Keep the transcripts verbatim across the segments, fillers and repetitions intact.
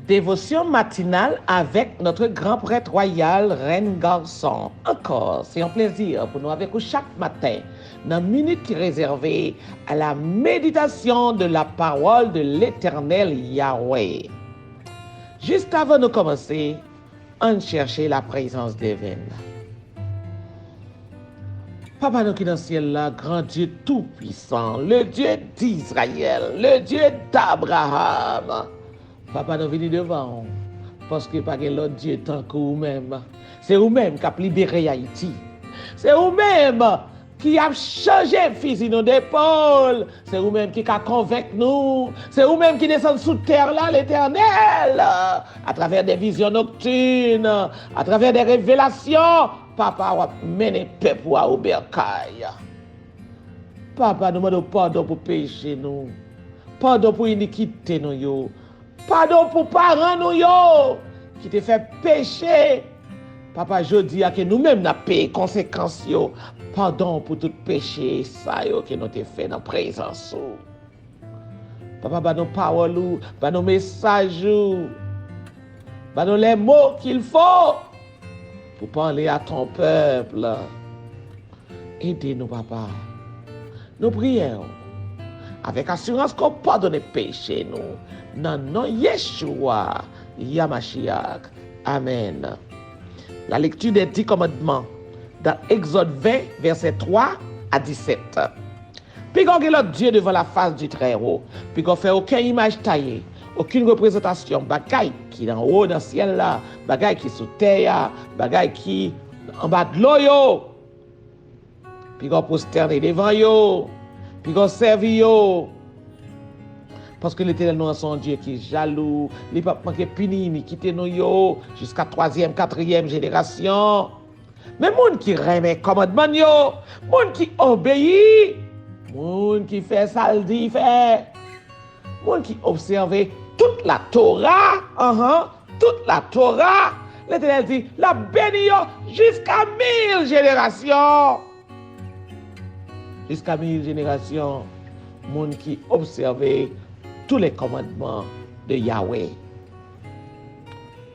Dévotion matinale avec notre grand prêtre royal, Reine Garçon. Encore, c'est un plaisir pour nous avec vous chaque matin, dans minute qui est réservée à la méditation de la parole de l'Éternel Yahweh. Juste avant de commencer, ann chèche la présence divine. Papa nou ki nan syèl la, gran Dye toupisan, le Dye d'Izrayèl, le Dye d'Abraham. Papa nou vini devan w, paske pa gen lòt Dye tankou ou menm. Se ou menm k ap libere Ayiti. Se ou menm ki ap chanje fizi nou depòl. Se ou menm ki ka konvenk nou. Se ou menm ki desann sou tè la, Letènèl, atravè de vizyon noktin, atravè de revelasyon. Papa, w ap mennen pèp ou a ou bèkay. Papa, nou mande w padon pou peche nou, padon pou inikite nou yo, padon pou paran nou yo ki te fè peche. Papa, jodi a ke nou menm n ap peye konsekans yo, padon pou tout peche sa yo ke nou te fè nan prezans ou. Papa, ba nou pawòl ou, ba nou mesaj ou, ba nou les mots qu'il faut pour parler à ton peuple. Ede nou, Papa. Nou priye w avèk asirans ke w padone peche nou, nan non Yeshua Yamashiach. Amèn. La lecture des dix commandements dans Exode vingt, versets trois à dix-sept. Piga w gen lòt dye devan lafas di Trèwo. Piga w fè okenn imaj taye, okenn reprezantasyon bagay ki anwo nan syèl la, bagay ki sou tè a, bagay ki anba dlo yo. Piga w pwostène devan yo. Piga w sèvi yo. Paske Letènèl nou an se yon Dye ki jalou. Li p ap manke pini inikite nou yo jiska twazyèm, katriyèm jenerasyon. Men moun ki renmen kòmandman yo, moun ki obeyi, moun ki fè sa l di fè, moun ki obsève tout la Tora, anhan, tout la Tora, Letènèl di, l ap beni yo jiska mil jenerasyon. Jiska mil jenerasyon, moun ki obsève tous les commandements de Yahweh.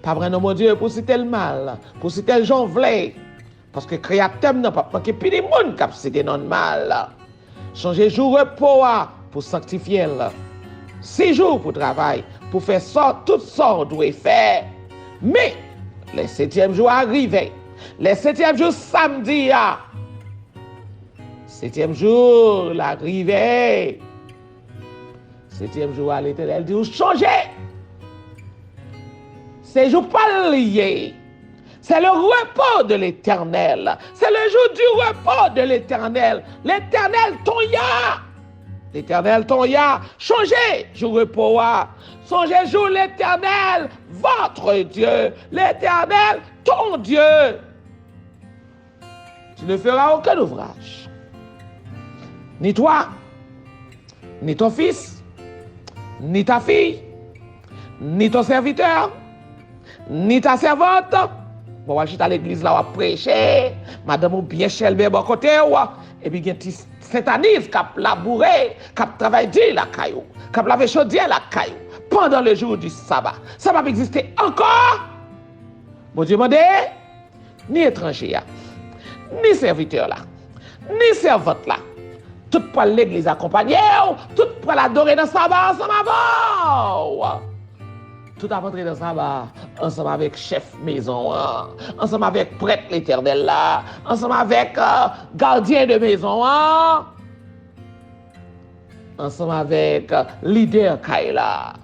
Pa pran non Bondye pou site l mal, pou site l jan w vle. Paske Kreyatè m nan p ap manke pini moun k ap site non l mal. Sonje jou repo a pou sanktifye l. Sis jou pou travay, pou fè sa, tout sa w dwe fè. Men, lè setyèm jou a rive, lè setyèm jou samdi a, setyèm jou la rive. Setyèm jou a, Letènèl di w, sonje! Se jou pa l li ye. C'est le repos de l'Éternel. C'est le jour du repos de l'Éternel. L'Éternel ton Yah. L'Éternel ton Yah. Sonje jou repo a. Sonje jou Letènèl, votre Dye. Letènèl ton Dye. Tu ne feras aucun ouvrage. Ni toi, ni ton fils, ni ta fille, ni ton serviteur, ni ta servante. Bon, w al chita legliz la, w ap preche, madanm ou byen chèlbè bò kote w, epi gen ti sentaniz k ap laboure, k ap travay di lakay ou, k ap lave chodyè lakay ou, pendant le jour du sabbat. Sa p ap egziste ankò. Bondye mande, ni etranje a, ni sèvitè la, ni sèvant la, tout pral legliz akonpanye w, tout pral adore nan saba ansanm avè w. Tout ap antre nan saba ansanm avèk chèf mezon an, ansanm avèk prèt Letènèl la, ansanm avèk, euh, gadyen de mezon an, ansanm avèk, euh, lidè kay la.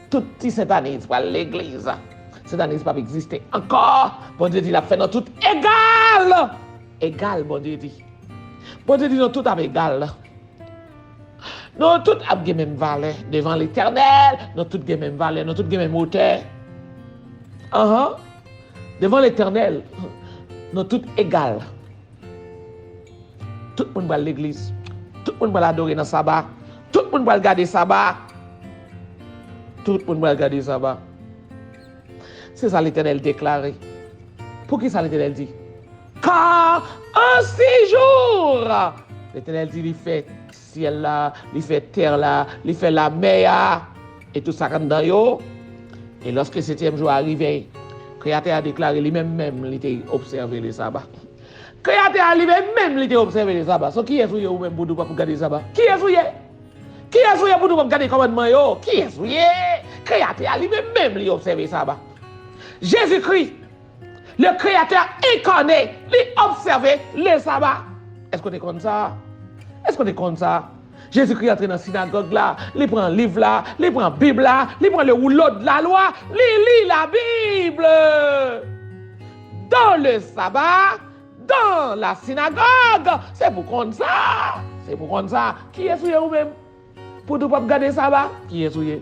Tout ti sentaniz pral legliz. Sentaniz p ap egziste ankò. Bondye di l ap fè nou tout egal. Egal, Bondye di. Bondye di nou tout ap egal. Nou tout ap gen menm valè devan Letènèl. Nou tout gen menm valè. Nou tout gen menm wotè. Anhan. Devan Letènèl, nou tout egal. Tout moun pral legliz. Tout moun pral adore nan saba. Tout moun pral gade saba. Tout moun pral gade saba. Se sa Letènèl deklare. Poukisa Letènèl di, car en six jours, Letènèl di li fè syèl la, li fè tè la, li fè lamè a, e tout sa k anndan yo. E lòske setyèm jou a rive, Kreyatè a deklare li menm menm li te obsève le saba. Kreyatè a li menm menm li te obsève le saba. So kiyès ou ye ou menm pou di w p ap gade saba? Kiyès ou ye? Kiyès ou ye pou di w p ap gade kòmandman yo? Kiyès ou ye? Kreyatè a li menm menm li obsève saba. Jezikri, le Créateur incarné, li obsève le saba. Èske w te konn sa? Èske w te konn sa? Jezikri antre nan sinagòg la, li pran liv la, li pran Bib la, li pran le rouleau de la loi, li li Labib. Dans le sabbat, dans la synagogue. Se pou konn sa. Se pou konn sa. Kiyès ou ye ou menm? Pou di w p ap gade saba? Kiyès ou ye?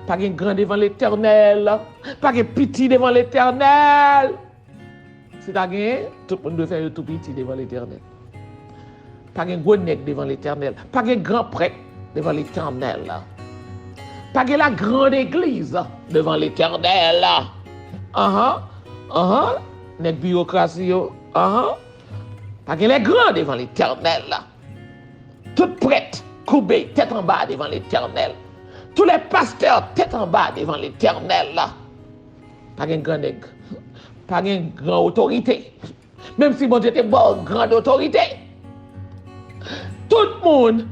Pa gen gran devan Letènèl. Pa gen piti devan Letènèl. Si ta genyen, tout moun dwe fè yo tou piti devan Letènèl. Pa gen gwo nèg devan Letènèl. Pa gen gran prèt devan Letènèl. Pa gen la grande église devan Letènèl. Anhan, anhan, nèg biwokrasi yo, anhan. Pa gen lè gran devan Letènèl. Tout prèt koube tèt anba devan Letènèl. Tous les pasteurs tèt anba devan Letènèl. Pa gen gran nèg. Pa gen gran otorite. Menm si Bondye te ba w gran otorite. Tout moun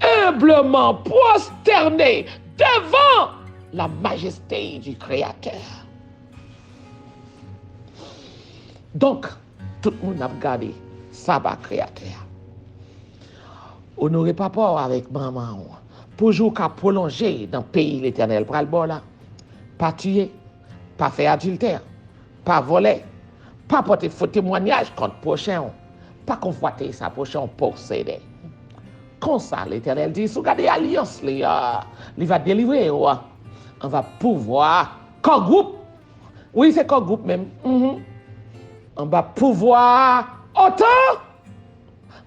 humblement prosterné devant la majesté du Créateur. Donk, tout moun ap gade saba Kreyatè a. Onore papa w avèk manman w pou jou w ka pwolonje nan peyi Letènèl pral ba w la. Pa tiye, pa fè adiltè, pa vòlè, pa pote fo temwanyaj kont pwochen w, pa konvwate sa pwochen w posede. Konsa, Letènèl di, si w gade alyans li a, li va delivre w anba pouvwa kò gwoup. Wi, se kò gwoup menm. Mhm. Anba pouvwa OTAN,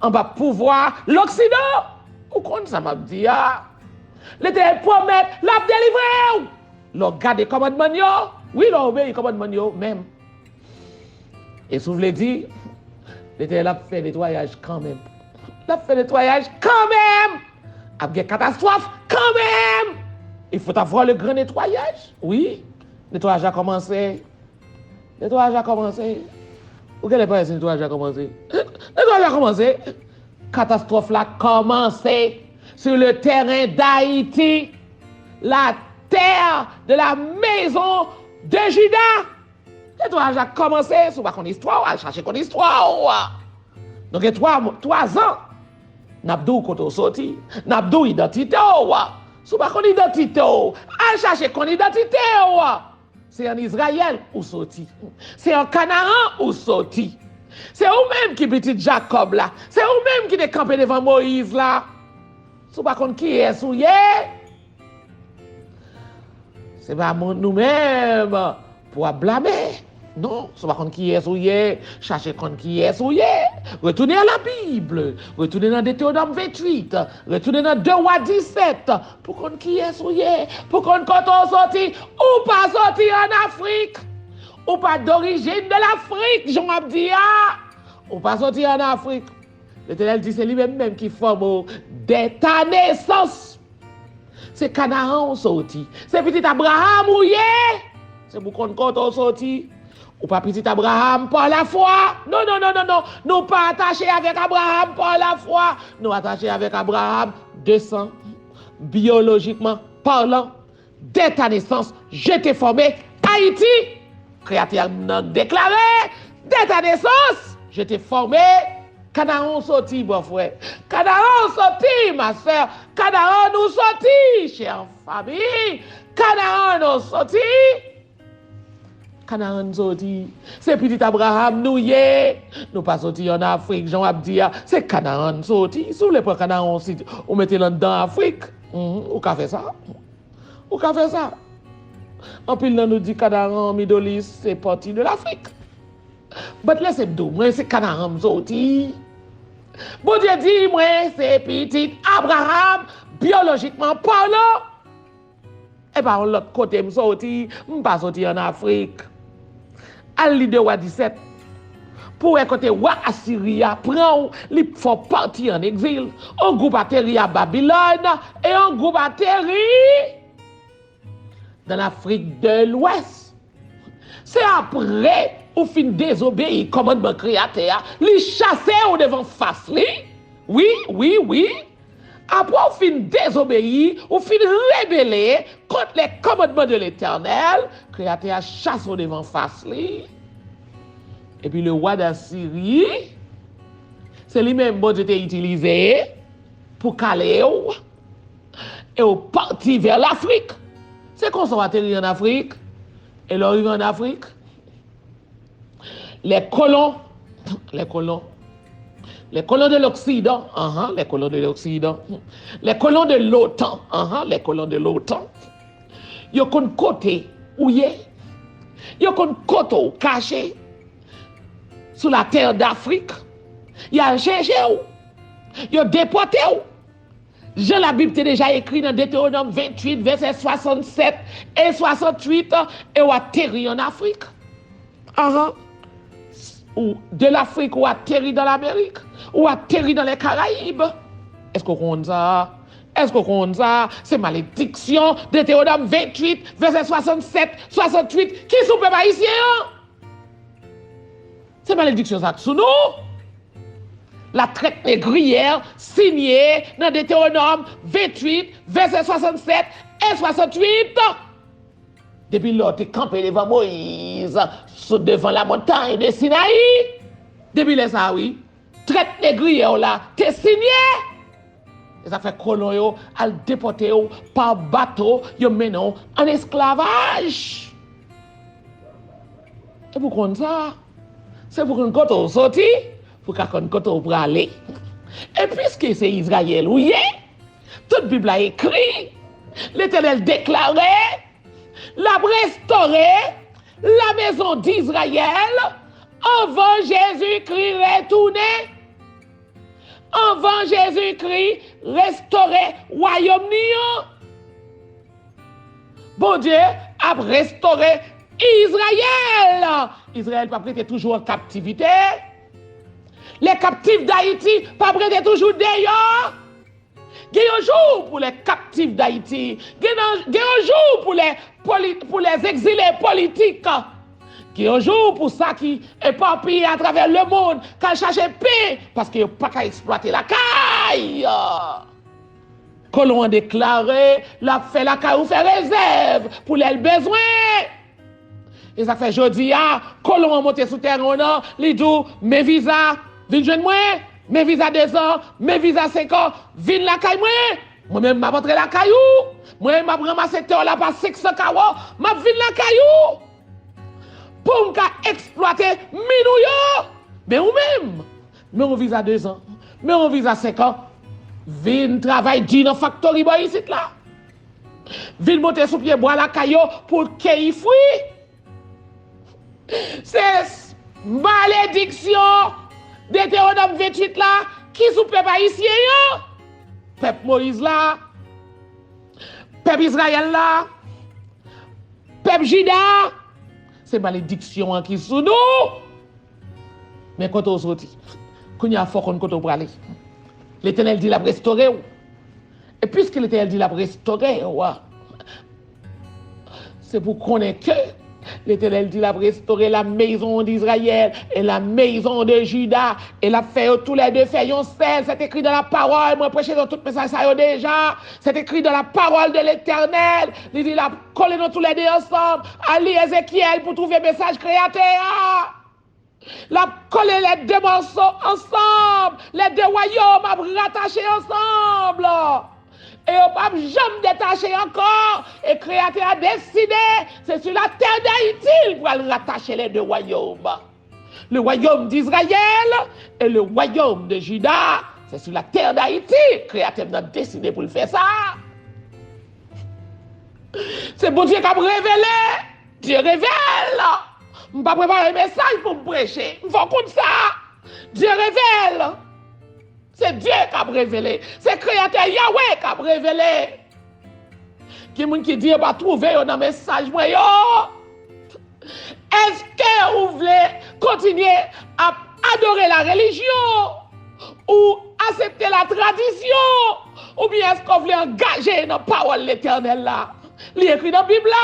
anba pouvwa Loksidan. Ou konn sa m ap di a? Letènèl pwomèt l ap delivre w. Lè w gade kòmandman yo, wi, lè w obeyi kòmandman yo menm. E si w vle di, Letènèl ap fè netwayaj kanmenm. L ap fè netwayaj kanmenm. Ap gen katastwòf kanmenm. Il faut avoir le grand nettoyage. Wi, netwayaj la kòmanse. Netwayaj la kòmanse. Ou genlè panse netwayaj la kòmanse? Netwayaj la kòmanse. Katastwòf la kòmanse. Sur le terrain d'Haïti, la terre de la maison de Juda. Netwayaj la kòmanse. Si w pa konn istwa w, al chache konn istwa w. Nou gen twa, twa zan. N ap di w kote w soti. N ap di w idantite w. Si w pa konn idantite w, al chache konn idantite w. Se ann Izrayèl ou soti. Se an Kanaran ou soti. Se ou menm ki pitit Jakòb la. Se ou menm ki te kanpe devan Moyiz la. Si w pa konn kiyès ou ye, se pa moun nou menm pou w ap blame. Non, si w pa konn kiyès ou ye, chache konn kiyès ou ye. Retourne à la Bible. Retourne nan Detewonòm venntuit. Retourne nan de Wa disèt. Pou konn kiyès ou ye. Pou konn kote w soti. Ou pa soti ann Afrik. Ou pa d'origine de l'Afrique, jan w ap di a. Ou pa soti ann Afrik. Letènèl di se li menm menm ki fòme w dès ta naissance. Se Kanaran w soti. Se pitit Abraram ou ye. Se pou konn kote w soti. Ou pa pitit Abraram pa lafwa. Non, non, non, non, non. Nou pa atache avèk Abraram pa lafwa. Nou atache avèk Abraram de san, biyolojikman palan. Dès ta naissance, je t'ai formé Haïti. Kreyatè a nan deklare, dès ta naissance, je t'ai formé. Kanaran w soti, bòfrè. Kanaran w soti, ma sè. Kanaran nou soti, chè fanmi. Kanaran nou soti. Kanaran n soti. Se pitit Abraram nou ye. Nou pa soti ann Afrik, jan w ap di a. Se Kanaran n soti. Si w vle pran Kanaran w soti, ou mete l anndan Afrik. Mhm, ou ka fè sa. Ou ka fè sa. Anpil nan nou di Kanaran, Middle East, se pati de Lafrik. But lèse m di w, mwen se Kanaran m soti. Bondye di mwen se pitit Abraram, biyolojikman palan. E pa yon lòt kote m soti, m pa soti ann Afrik. Al li de Wa disèt. Pou w wè kote wa Asiri a pran w, li fè w pati ann egzil. Yon gwoup ateri a Babilòn, e yon gwoup ateri dans l'Afrique de l'Ouest. Se apre ou fin dezobeyi kòmandman Kreyatè a, li chase w devan fas li. Wi, wi, wi. Apre w fin dezobeyi, ou fin rebele kont les commandements de l'Éternel, Kreyatè a chase w devan fas li. Epi le wa Dasiri, se li menm Bondye te itilize pou kale w, e w pati vè Lafrik. Se konsa w ateri ann Afrik. E lè w rive ann Afrik, les colons, les colons, les colons de l'Occident, ahan, les colons de l'Occident, les colons de l'OTAN, ahan, les colons de l'OTAN, yo konn kote ou ye, yo konn kote w kache sou latè d'Afrik, y al chèche w, yo depòte w. Jan Labib te deja ekri nan Detewonòm venntuit, vèsè swasannsèt e swasantuit, e w ateri ann Afrik. Ahan. Ou, de Lafrik, ou ateri dan Lamerik. Ou ateri dan Lekarayib. Èske w konn sa? Èske w konn sa? Se malediksyon, Detewonòm venntuit, vèsè swasannsèt, swasantuit, ki sou pèp ayisyen an. Se malediksyon sa k sou nou. La traite négrière siyen nan Detewonòm venntuit, vèsè swasannsèt e swasantuit. Depi lè w te kanpe devan Moyiz, sou devan la montagne de Sinaï, depi lè sa a, wi, traite négrière w la te siyen. E sa fè kolon yo al depòte w pa bato, yo mennen w ann esklavaj. E pou konn sa, se pou konn kote w soti, pou ka konn kote w prale. E piske se Izrayèl ou ye, tout Bib la ekri, Letènèl deklare, l ap restore la maison d'Israël anvan Jezikri retounen. Anvan Jezikri restore wayòm ni an, Bondye ap restore Izrayèl. Izrayèl p ap rete toujou an kaptivite. Les captifs d'Haïti p ap rete toujou deyò. Gen yon jou pou les captifs d'Haïti. Gen nan, gen yon jou pou les poli-, pou les exilés politiques. Gen yon jou pou sa ki epapiye atravè lemonn, k al chache pen, paske yo pa ka eksplwate lakay. Kolon an deklare l ap fè lakay ou fè rezèv pou lè l bezwen. E sa k fè jodi a, kolon an monte sou tèren w nan, li di w, men viza, vin jwenn mwen, men viza dezan, men viza senkan, vin lakay mwen. Mwen menm, m ap antre lakay ou. Mwen menm, m ap ranmase tè w la pa senk san kawo, m ap vin lakay ou. Pou m ka eksplwate min ou yo. Men ou menm, men yon viza dezan, men yon viza senkan, vin travay di nan faktori bò isit la. Vin monte sou pye bwa lakay yo pou l keyi fwi. Se s-, malediksyon Detewonòm venntuit la ki sou pèp ayisyen an, pèp Moyiz la, pèp Izrayèl la, pèp Jida. Se malediksyon an ki sou nou. Men kote w soti. Kounye a, fò w konn kote w prale. Letènèl di l ap restore w. E piske Letènèl di l ap restore w, se pou konnen ke Letènèl di l ap restore la maison d'Israël et la maison de Juda, e l ap fè yo toulède fè yon sèl. C'est écrit dans la parole, mwen preche nou tout mesaj sa yo deja. C'est écrit dans la parole de l'Éternel. Li di l ap kole nou toulède ansanm. Al li Ezekyèl pou twouve mesaj Kreyatè a. L ap kole les deux morceaux ansanm. Les deux royaumes ap ratache ansanm. E yo p ap janm detache ankò. E Kreyatè a deside, se sou latè d'Ayiti l pral ratache les deux royaumes. Le royaume d'Israël et le royaume de Juda, c'est sur la terre d'Haïti. Kreyatè m nan deside pou l fè sa. Se Bondye k ap revele. Dye revèl. M pa prepare mesaj pou m preche. M fè w konn sa. Dye revèl. Se Dye k ap revele. Se Kreyatè Yahweh k ap revele. Gen moun ki di yo pa twouve yo nan mesaj mwen yo. Èske ou vle kontinye ap adore la relijyon? Ou aksepte la tradisyon? Oubyen èske w vle angaje nan pawòl Letènèl la? Li ekri nan Bib la.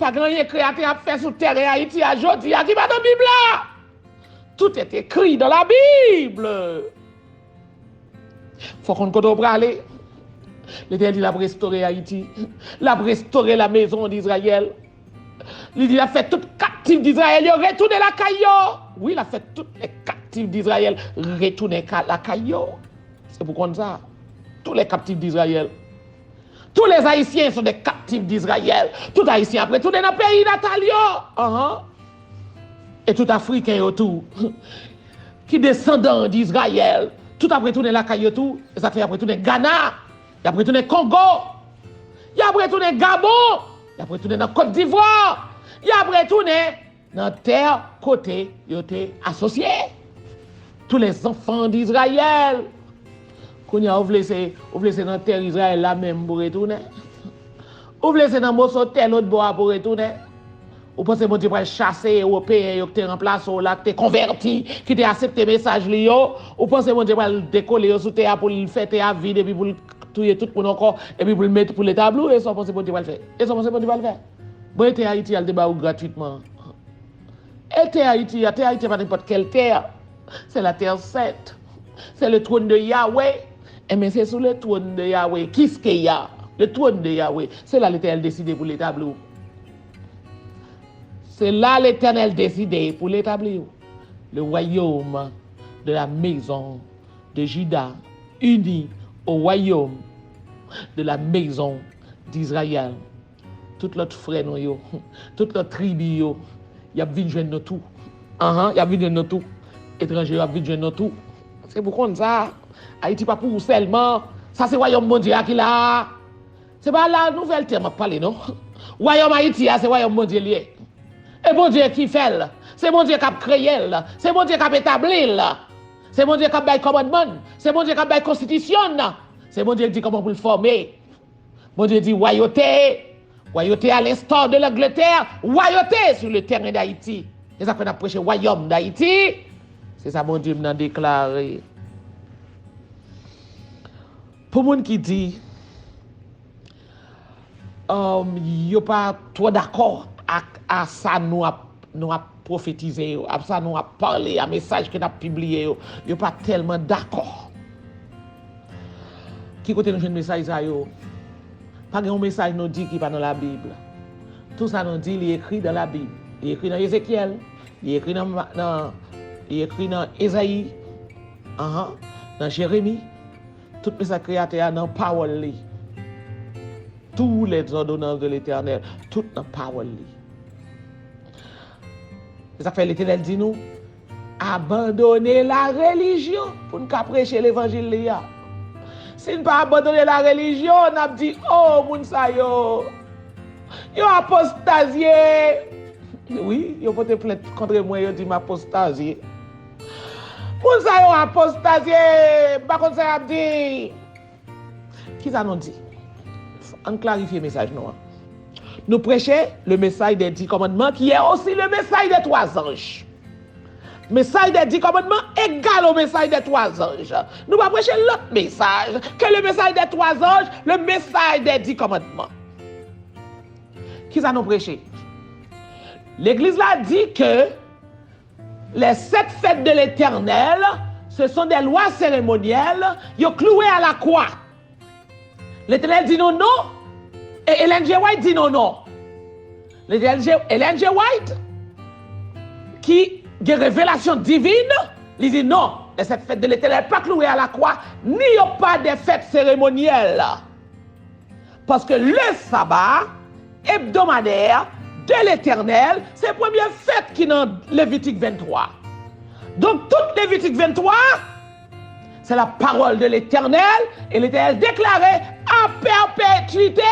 Pa gen anyen Kreyatè a ap fè sou tèren Ayiti a jodi a ki pa nan Bib la. Tout est écrit dans la Bible. Fò w konn kote w prale. Letènèl di l ap restore Ayiti. L ap restore la maison d'Israël. Li di l ap fè tout kaptif Dizrayèl yo retounen lakay yo. Wi, l ap fè tout lè kaptif Dizrayèl retounen ka- lakay yo. Se pou konn sa. Tous les captifs d'Israël. Tous les Haïtiens sont des captifs d'Israël. Tout Ayisyen ap retounen nan peyi natal yo. Ahan. E tout Afriken yo tou, ki desandan Dizrayèl, tout ap retounen lakay yo tou. E sa k fè y ap retounen Gana, y ap retounen Kongo, y ap retounen Gabon, y ap retounen nan Kot Divwa, y ap retounen nan tè kote yo te asosye. Tous les enfants d'Israël. Kounye a, ou vle se, ou vle se nan tè Izrayèl la menm pou retounen? Ou vle se nan moso tè lòt bò a pou retounen? Ou panse Bondye pral chase Ewopeyen yo ki te ranplase w la, ki te konvèti, ki te aksepte mesaj li yo? Ou panse Bondye pral dekole yo sou tè a pou l fè tè a vid epi pou l touye tout moun ankò, epi pou l met, pou l etabli w? E sa w panse Bondye pral fè? E sa w panse Bondye pral fè? Bon, e tè Ayiti a l te ba ou gratwitman. E tè Ayiti a, tè Ayiti a pa nenpòt kèl tè. C'est la terre sainte. C'est le trône de Yahweh. Enben, se sou le trône de Yahweh, Kiskeya, le trône de Yahweh, se la Letènèl deside pou l etabli w. Se la Letènèl deside pou l etabli w. Le royaume de la maison de Juda uni au royaume de la maison d'Israël. Tout lòt frè nou yo, tout lòt tribi yo, y ap vin jwenn nou tou. Ahan, y ap vin jwenn nou tou. Etranje yo ap vin jwenn nou tou. Se pou konn sa, Ayiti pa pou ou sèlman. Sa se wayòm Bondye a ki la a. Se pa la nouvèl tè m ap pale, non. Wayòm Ayiti a, se wayòm Bondye l ye. E Bondye ki fè l. Se Bondye k ap kreye l. Se Bondye k ap etabli l. Se Bondye k ap bay kòmandman l. Se Bondye k ap bay konstitisyon l. Se Bondye k di kòman pou l fòme. Bondye di, wayote, wayote à l'instar de l'Angleterre, wayote sur le terrain d'Haïti. Se sa k fè n ap preche wayòm d'Ayiti. Se sa Bondye m nan deklare. Pou moun ki di, um, yo pa twò dakò ak, a sa nou ap, nou ap pwofetize yo, a sa nou ap pale, a mesaj ke n ap pibliye yo, yo pa tèlman dakò. Ki kote nou jwenn mesaj sa yo? Pa gen yon mesaj nou di ki pa nan Labib. Tou sa nou di, li ekri nan Labib. Li ekri nan Ezekyèl, li ekri nan, nan, li ekri nan Ezayi, ahan, nan Jeremi. Tout mesaj Kreyatè a nan pawòl li. Tous les ordonnances de l'Éternel, tout nan pawòl li. Se sa k fè Letènèl di nou, abandone la relijyon pou n ka preche levanjil li a. Si n pa abandone la relijyon, n ap di, o, moun sa yo, yo apostazye. Wi, yo pote plent kontre mwen, yo di m apostazye. Moun sa yo apostazye, m pa konn sa y ap di. Kisa nou di? Ann klarifye mesaj nou an. Nou preche le message des dix commandements, qui est aussi le message des trois anges. Mesaj des dix commandements égal au message des trois anges. Nou pa preche lòt mesaj ke le message des trois anges, le message des dix commandements. Kisa nou preche? Legliz la di ke les sept fêtes de l'Éternel, ce sont des lois cérémonielles, yo klouwe a lakwa. Letènèl di nou non, e Ellen G. White di nou non. Letènèl G- Ellen G. White, ki gen revelasyon divin, li di non, les sept fêtes de l'Éternel pa klouwe a lakwa, ni yo pa de fèt seremonyèl. Paske le sabbat hebdomadaire de l'Éternel, se premye fèt ki nan Levitik venntwa. Donk, tout Levitik venntwa, c'est la parole de l'Éternel, e Letènèl deklare à perpétuité.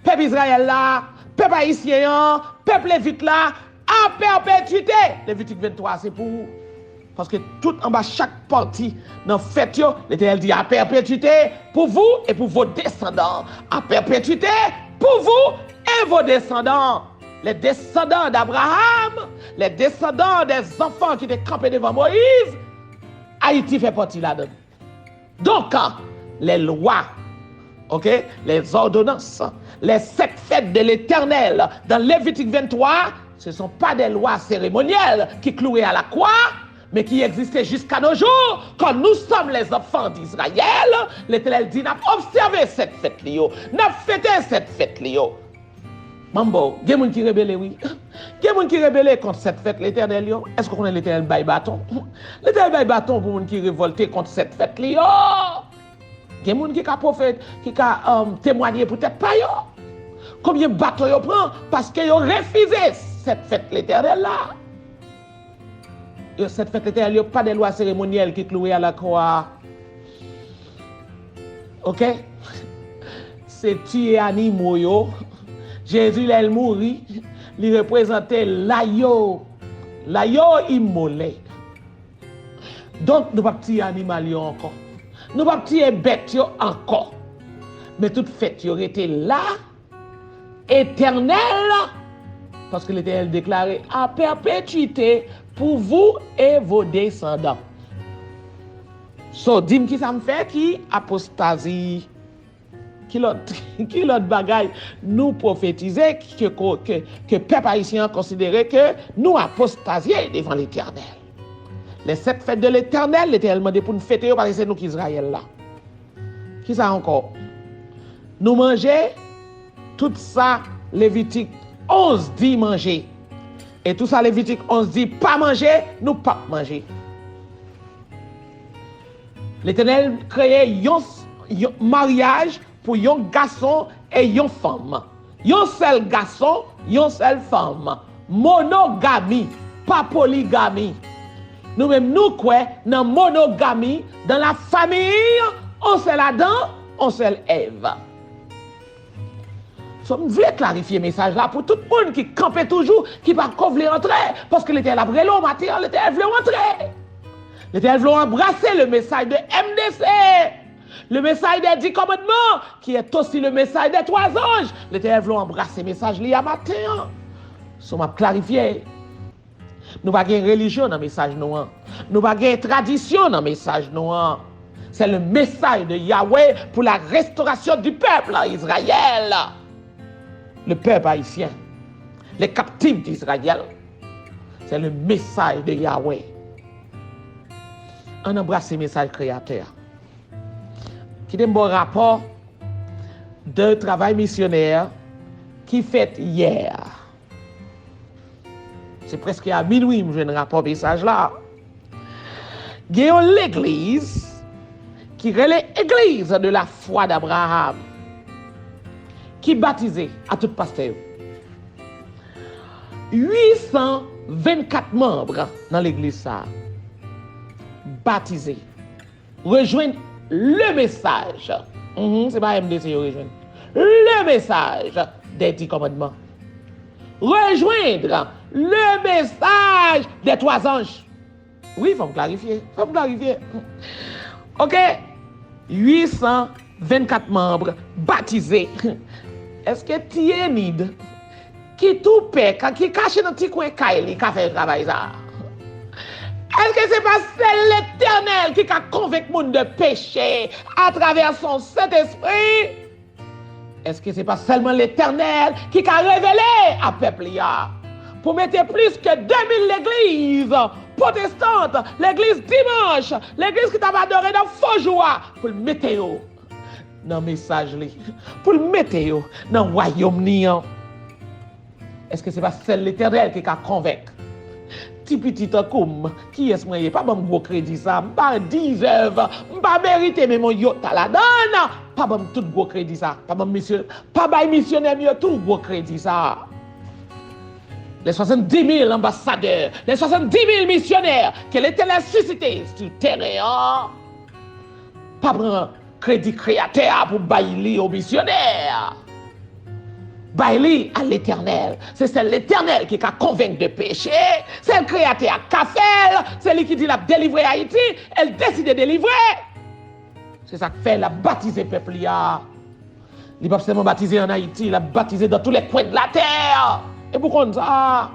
Pèp Izrayèl la, pèp ayisyen an, pèp levit la, à perpétuité. Levitik venntwa, se pou ou. Paske tout anba chak pati nan fèt yo, Letènèl di, à perpétuité, pour vous et pour vos descendants. À perpétuité, pour vous et vos descendants. Les descendants d'Abraham, les descendants des enfants ki te kanpe devan Moyiz, Ayiti fè pati ladan. Donk, les lois Ok? Les ordonnances, les sept fêtes de l'Éternel dans Lévitique vingt-trois, ce sont pas des lois cérémonielles qui clouaient à la croix, mais qui existaient jusqu'à nos jours, comme nous sommes les enfants d'Israël. Letènèl di, n ap obsève sèt fèt li yo, n ap fete sèt fèt li yo. Manbo, gen moun ki rebele, wi. Gen moun ki rebele kont sèt fèt Letènèl yo. Èske w konnen Letènèl bay baton? Letènèl bay baton pou moun ki revòlte kont sèt fèt li yo. Gen moun ki ka pwofet, ki ka um, temwanye pou tèt pa yo. Konbyen baton yo pran paske yo refize sèt fèt Letènèl la? Yo, sèt fèt Letènèl yo pa de lwa seremonyèl ki klouwe a lakwa. Ok? Se tiye animo yo. Jezi, lè l mouri, li reprezante la yo. La yo imole. Donk, nou p ap tiye animal yo ankò. Nou p ap tiye bèt yo ankò. Men tout fèt yo rete la, etènèl, paske Letènèl deklare, à perpétuité pour vous et vos descendants. So, di m kisa m fè ki apostazi? Ki lòt, ki lòt bagay nou pwofetize ke, ke, ke pèp ayisyen an konsidere ke nou apostazye devan Letènèl? Les sept fêtes de l'Éternel, Letènèl mande pou n fete yo paske se nou ki Izrayèl la. Kisa ankò? Nou manje tout sa Levitik onz di manje. E tout sa Levitik onz di pa manje, nou p ap manje. Letènèl kreye yon, yon maryaj pou yon gason e yon fanm. Yon sèl gason, yon sèl fanm. Monogami, pa poligami. Nou menm, nou kwè nan monogami, dans la famille, on sèl Adan, on sèl Èv. So, m vle klarifye mesaj la pou tout moun ki kanpe toujou, ki pa ko vle antre, paske Letènèl ap rele w maten an, Letènèl vle w antre. Letènèl vle w anbrase le mesaj de M D C, le mesaj des dix commandements, qui est aussi le mesaj des trois anges. Letènèl vle w anbrase mesaj li a maten an. So, m ap klarifye. Nou pa gen relijyon nan mesaj nou an. Nou pa gen tradisyon nan mesaj nou an. C'est le message de Yahweh pour la restauration du peuple en Israël. Le peuple haïtien, les captifs d'Israël, c'est le message de Yahweh. Ann anbrase mesaj Kreyatè a. Kite m ba w rapò de travay misyonè ki fèt yè. Se prèske a minwi m jwenn rapò mesaj la. Gen yon legliz ki rele Église de la foi d'Abraham ki batize a tout pastè yo. Uit san vennkat manm nan legliz sa a batize. Rejwenn le mesaj. Mhm, se pa M D C yo rejwenn. Le mesaj des dix commandements. Rejoindre le message des trois anges. Wi, fò m klarifye. Fò m klarifye. Ok. Uit san vennkat manm batize. Èske Ti Enid ki tou pè, ka, ki kache nan ti kwen kay li, ka fè travay sa a? Èske se pa sèl Letènèl ki ka konvenk moun de peche atravè son Sentespri? Èske se pa sèlman Letènèl ki ka revele a pèp li a? Pou mete plis ke de mil legliz pwotestant, legliz dimanch, legliz ki t ap adore nan fo jou a, pou l mete yo nan mesaj li, pou l mete yo nan wayòm li an. Èske se pa sèl Letènèl ki ka konvenk? Ti piti tankou m, kiyès mwen ye? Pa ban m gwo kredi sa. M pa dizèv, m pa merite menm yon yota ladan l. Pa ban m tout gwo kredi sa. Pa ban m misyon, pa bay misyonè m yo tou gwo kredi sa. Les soixante-dix mille ambassadeurs, les soixante-dix mille missionnaires que l'Éternel suscité sur terrain an, pa pran kredi Kreyatè a pou bay li o misyonè. Bay li a Letènèl. Se sèl Letènèl ki ka konvenk de peche. Sèl Kreyatè a k ka fè l. Se li ki di l ap delivre Ayiti. E l deside delivre. Se sa k fè l ap batize pèp li a. Li p ap sèlman batize ann Ayiti, l ap batize dans tous les coins de la terre. E pou konn sa,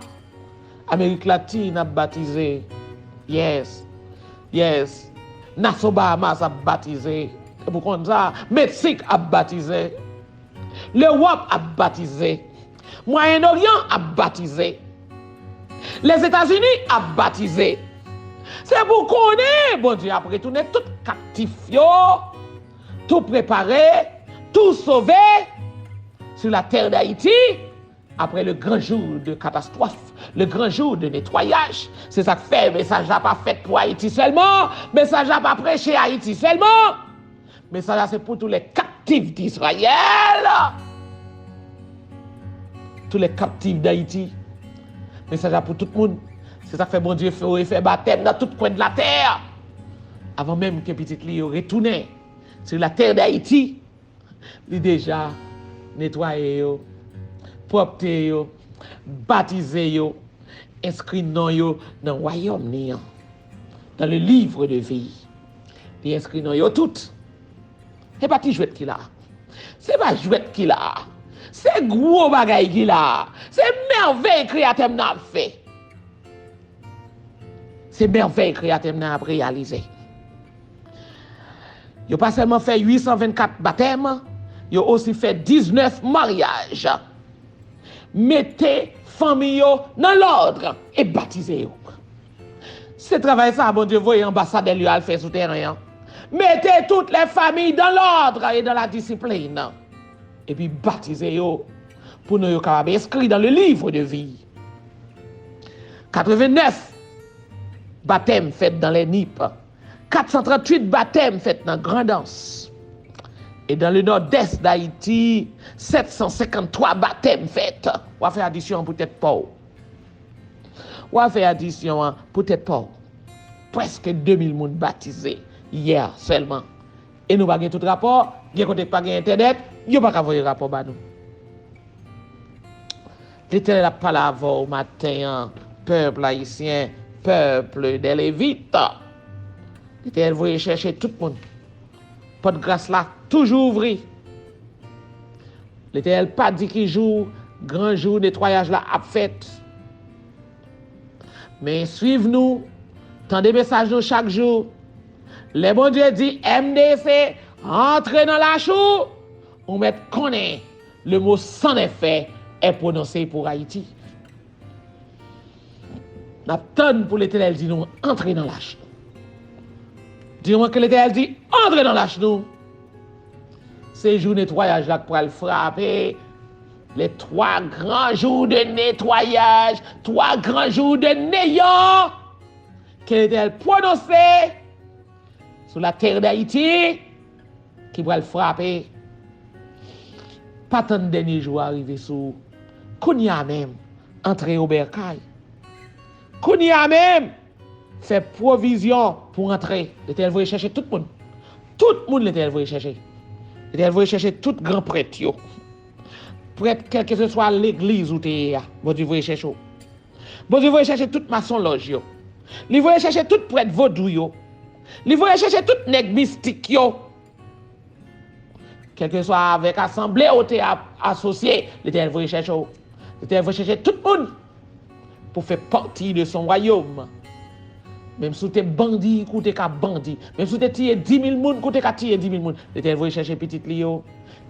Amerik Latin ap batize. Yes. Yes. Naso Bahamas ap batize. Pou konn sa, Meksik ap batize. Lewòp ap batize. Mwayen Oryan ap batize. Lèzetazini ap batize. Se pou konnen Bondye ap retounen tout kaptif yo, tou prepare, tou sove, sur la terre d'Haïti, après le grand jour de catastrophe, le grand jour de nettoyage. Se sa k fè mesaj la pa fèt pou Ayiti sèlman, mesaj la pa preche Ayiti sèlman. Mesaj la se pou tous les captifs d'Israël. Tous les captifs d'Haïti. Mesaj la pou tout moun. Se sa k fè Bondye fè yo fè batèm nan tout kwen de la tè. Avan menm ke pitit li yo retounen sur la terre d'Haïti, li deja netwaye yo, pwòpte yo, batize yo, enskri non yo nan wayòm li an, dans le livre de vie. Li enskri non yo tout. Se pa ti jwèt ki la. Se pa jwèt ki la. Se gwo bagay ki la. Se mèvèy Kreyatè m nan ap fè. Se mèvèy Kreyatè m nan ap reyalize. Yo pa sèlman fè uit san vennkat batèm, yo osi fè diznèf maryaj. Mete fanmi yo nan lòd e batize yo. Se travay sa a Bondye voye anbasadè l yo al fè sou tèren an. Mete tout les familles dans l'ordre et dans la discipline. Epi batize yo pou non yo kapab enskri dans le livre de vie. Katrevennèf batèm fèt dans les nippes. Kat san tranntuit batèm fèt nan Grandans. E dans le nord-est d'Haïti, sèt san senkanntwa batèm fèt. W a fè adisyon an pou tèt pa w. W a fè adisyon an pou tèt pa w. Prèske de mil moun batize yè sèlman. E nou pa gen tout rapò, gen kote k pa gen entènèt, yo pa ka voye rapò ba nou. Letènèl ap pale avè w maten an, pèp ayisyen, pèp dè Levit. Letènèl voye chèche tout moun. Pòt gras la toujou ouvri. Letènèl pa di ki jou gran jou netwayaj la ap fèt. Men swiv nou, tande mesaj nou chak jou. Lè Bondye di M D C, antre nan lach ou, ou mèt konnen le mot sans effet est prononcé pour Haïti. N ap tann pou Letènèl di nou antre nan lach nou. Di mwen ke Letènèl di antre nan lach nou. Se jou netwayaj la k pral frape. Les trois grands jours de nettoyage, trois grands jours de néant que Letènèl pwononse sou latè d'Ayiti ki pral frape. Pa tann dènye jou a rive sou ou. Kounye a menm, antre obèkay. Kounye a menm, fè pwovizyon pou antre. Letènèl voye chèche tout moun. Tout moun Letènèl voye chèche. Letènèl voye chèche tout gran prèt yo. Prèt, kèlkeswa legliz ou te ye a, Bondye voye chèche w. Bondye voye chèche tout masonlòj yo. Li voye chèche tout prèt vodou yo. Li voye chèche tout nèg mistik yo. Kèlkeswa avèk asanble ou te ap asosye, Letènèl voye chèche w. Letènèl voye chèche tout moun pou fè pati de son wayòm. Menm si w te bandi, kou te ka bandi. Menm si w te tiye dis mil moun, kou te ka tiye dis mil moun. Letènèl voye chèche pitit li yo.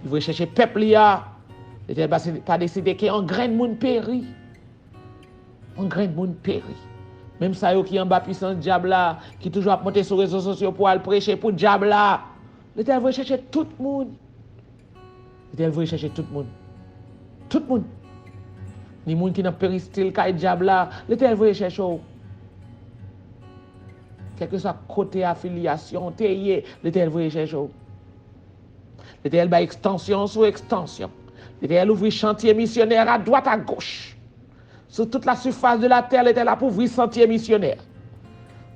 Li voye chèche pèp li a. Letènèl pa, pa deside ke yon grenn moun peri. Yon grenn moun peri. Menm sa yo ki anba pisans dyab la, ki toujou ap monte sou rezo sosyo pou al preche pou dyab la. Letènèl voye chèche tout moun. Letènèl voye chèche tout moun. Tout moun. Ni moun ki nan peristil kay dyab la, Letènèl voye chèche w. Kèlkeswa kote afilyasyon w te ye, Letènèl voye chèche w. Letènèl bay ekstansyon sou ekstansyon. Letènèl ouvri chantye misyonè a dwat a goch. Sur toute la surface de la terre, Letènèl ap ouvri santye misyonè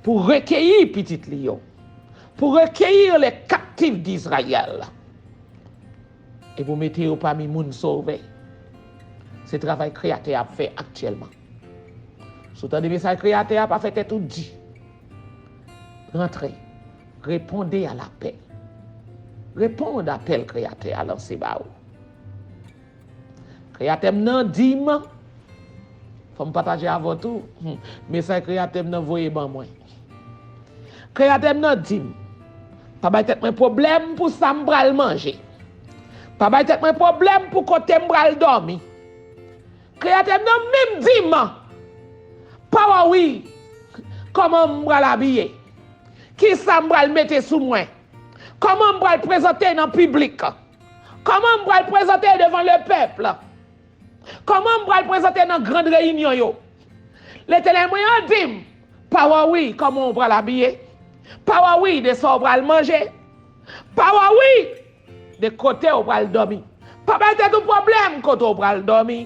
pou rekeyi pitit li yo, pou rekeyi les captifs d'Israël, e pou mete yo pami moun sove. Se travay Kreyatè a ap fè aktyèlman. Si w tande mesaj Kreyatè a, pa fè tèt ou di. Rantre. Répondez à l'appel. Reponn apèl Kreyatè a lanse ba ou. Kreyatè m nan di m, fò m pataje avè w tou, hmm, mesaj Kreyatè m nan voye ban mwen. Kreyatè m nan di m, Pa bay tèt mwen pwoblèm pou sa m pral manje. Pa bay tèt mwen pwoblèm pou kote m pral dòmi. Kreyatè m nan menm di m, Power, wi, kòman m pral abiye? Kisa m pral mete sou mwen? Kòman m pral prezante nan piblik? Kòman m pral prezante devan lepèp? Kòman m pral prezante nan gran reyinyon yo? Letènèl mwen an di m, Power, wi, kòman w pral abiye? Power, wi, de sa w pral manje? Power, wi, de kote w pral dòmi? Pa bay tèt ou pwoblèm kote w pral dòmi.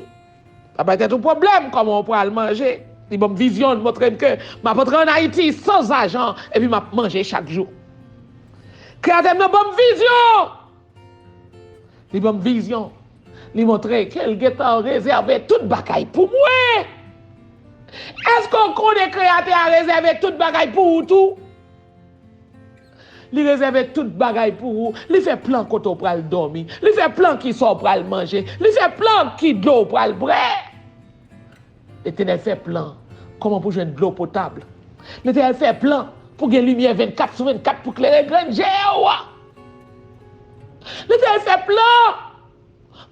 Pa bay tèt ou pwoblèm kòman w pral manje. Li ban m vizyon, li montre m ke m ap antre ann Ayiti san zajan, epi m ap manje chak jou. Kreyatè m nan ban m vizyon. Li ban m vizyon. Li montre ke l gentan rezève tout bagay pou mwen. Èske w konnen Kreyatè a rezève tout bagay pou ou tou? Li rezève tout bagay pou ou. Li fè plan kote w pral dòmi. Li fè plan kisa w pral manje. Li fè plan ki dlo w pral bwè. Letènèl fè plan kòman pou jwenn dlo potab. Letènèl fè plan pou gen limyè vennkat sou vennkat pou klere grenn je w. Letènèl fè plan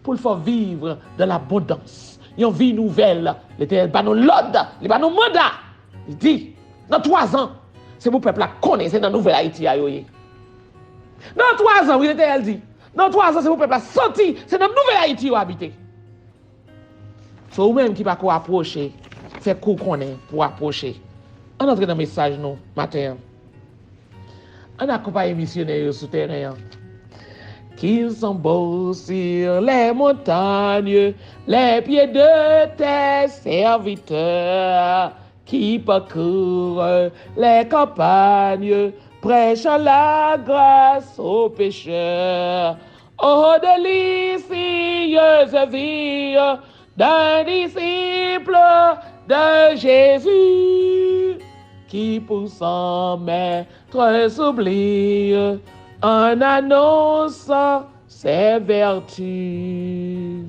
pou l fè w viv dans l'abondance. Yon vi nouvèl. Letènèl ba nou lòd, li ba nou manda. Li di, nan twa zan, se pou pèp la konnen se nan nouvèl Ayiti a yo ye. Nan twa zan, wi, Letènèl di, nan twa zan, se pou pèp la santi se nan nouvèl Ayiti yo abite. Se ou menm ki pako apwoche, fè kou konnen pou apwoche. Ann antre nan mesaj nou maten an. Ann akonpaye misyonè yo sou tèren an. Qu'ils sont beaux sur les montagnes, les pieds de tes serviteurs qui parcourent les campagnes, prêchant la grâce aux pécheurs. Oh, délicieuse vie d'un disciple de Jésus, qui pour son maître s'oublie en annonçant ses vertus.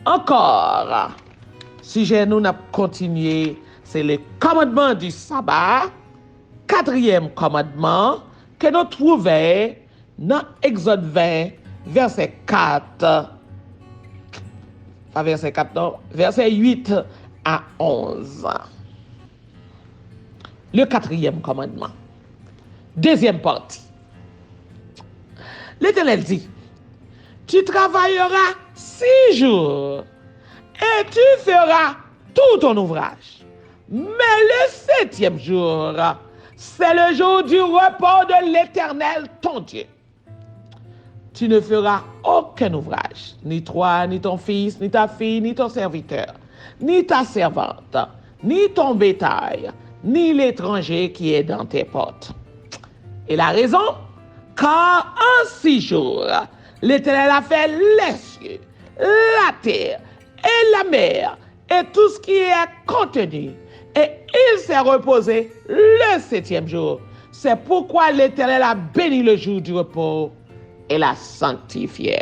Ankò, sijè nou n ap kontinye, se le kòmandman di saba, katriyèm kòmandman, ke nou twouve nan Egzòd ven, vèsè kat. Pa vèsè kat, non, vèsè uit a onz. Le quatrième commandement. Deuxième partie. L'Éternel dit, tu travailleras six jours et tu feras tout ton ouvrage. Mais le septième jour, c'est le jour du repos de l'Éternel, ton Dieu. Tu ne feras aucun ouvrage, ni toi, ni ton fils, ni ta fille, ni ton serviteur, ni ta servante, ni ton bétail, ni l'étranger qui est dans tes portes. Et la raison, car en six jours, l'Éternel a fait les cieux, la terre et la mer, et tout ce qui est contenu, et il s'est reposé le septième jour. C'est pourquoi l'Éternel a béni le jour du repos et l'a sanctifié.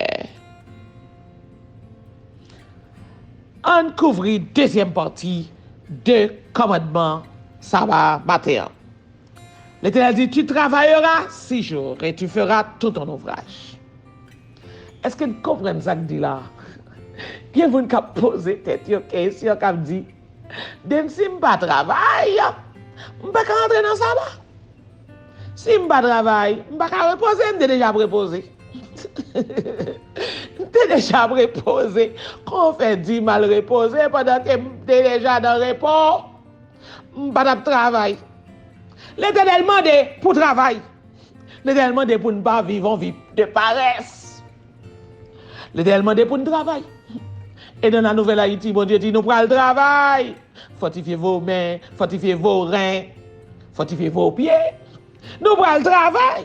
Ann kouvri dezyèm pati de kòmandman Saba maten an. L'Éternel dit, tu travailleras six jours et tu feras tout ton ouvrage. Èske n konprann sa k di la? Gen moun k ap poze tèt yo kesyon, k ap di, depi si m pa travay, m pa ka antre nan saba. Si m pa travay, m pa ka repoze, m te deja ap repoze. M te deja ap repoze. Kòman w fè di m al repoze pandan ke m te deja nan repo? M pa t ap travay. Letènèl mande pou travay. Letènèl mande pou n pa viv yon vi de parès. Letènèl mande pou n travay. E nan la nouvèl Ayiti, Bondye di nou pral travay. Fòtifye vo men, fòtifye vo ren, fòtifye vo pye. Nou pral travay.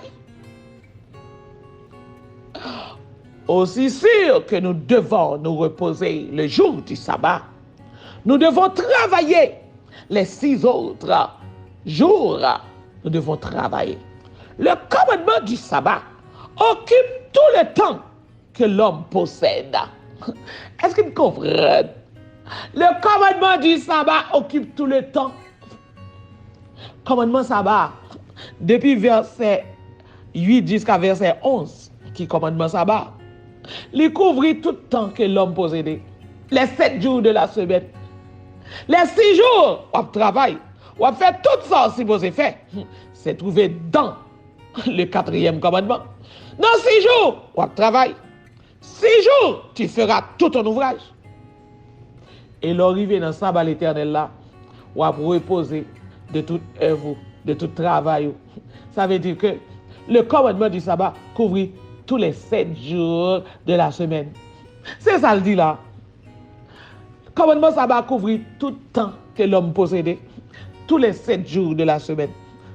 Aussi sûr que nous devons nous reposer le jour du sabbat, nous devons travailler les six autres jours. Nous devons travailler. Le commandement du sabbat occupe tout le temps que l'homme possède. Èske n konprann? Le commandement du sabbat occupe tout le temps. Kòmandman saba Depi vèsè uit jiska vèsè onz, ki kòmandman saba, li kouvri tout tan ke lòm posede, les sept jours de la semaine. Les six jours, w ap travay, w ap fè tout sa w sipoze fè. Se twouve dans le quatrième commandement. Nan sis jou, w ap travay. Six jours, tu feras tout ton ouvrage. E lè w rive nan saba Letènèl la, w ap repoze de tout œuvre ou, de tout travay ou. Sa vle di ke le commandement du sabbat couvrit tous les sept jours de la semaine. Se sa l di la. Kòmandman saba kouvri tout tan ke lòm posede, tous les sept jours de la semaine.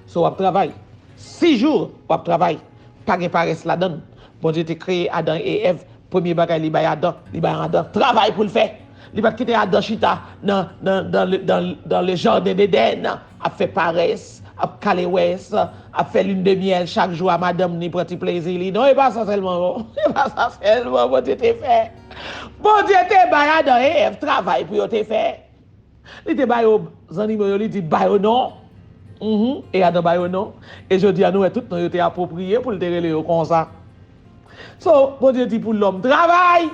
So, w ap travay. Sis jou, w ap travay. Pa gen parès ladan l. Bondye te kreye Adan e Èv. Premye bagay li bay Adan, li bay Adan travay pou l fè. Li pa t kite Adan chita nan, nan, dans le, dans, dans le jardin d'Éden, ap fè parès, ap kale wès, ap fè lin de myèl chak jou a madanm ni, pran ti plezi li. Non, e pa sa sèlman, non. E pa sa sèlman Bondye te fè. Bondye te bay Adan e Èv travay pou yo te fè. Li te ba yo zannimo yo, li di, "Ba yo non." Mhm. E Adan ba yo non. E jodi a, nou wè tout non yo te apwopriye pou l te rele yo konsa. So, Bondye di pou lòm travay.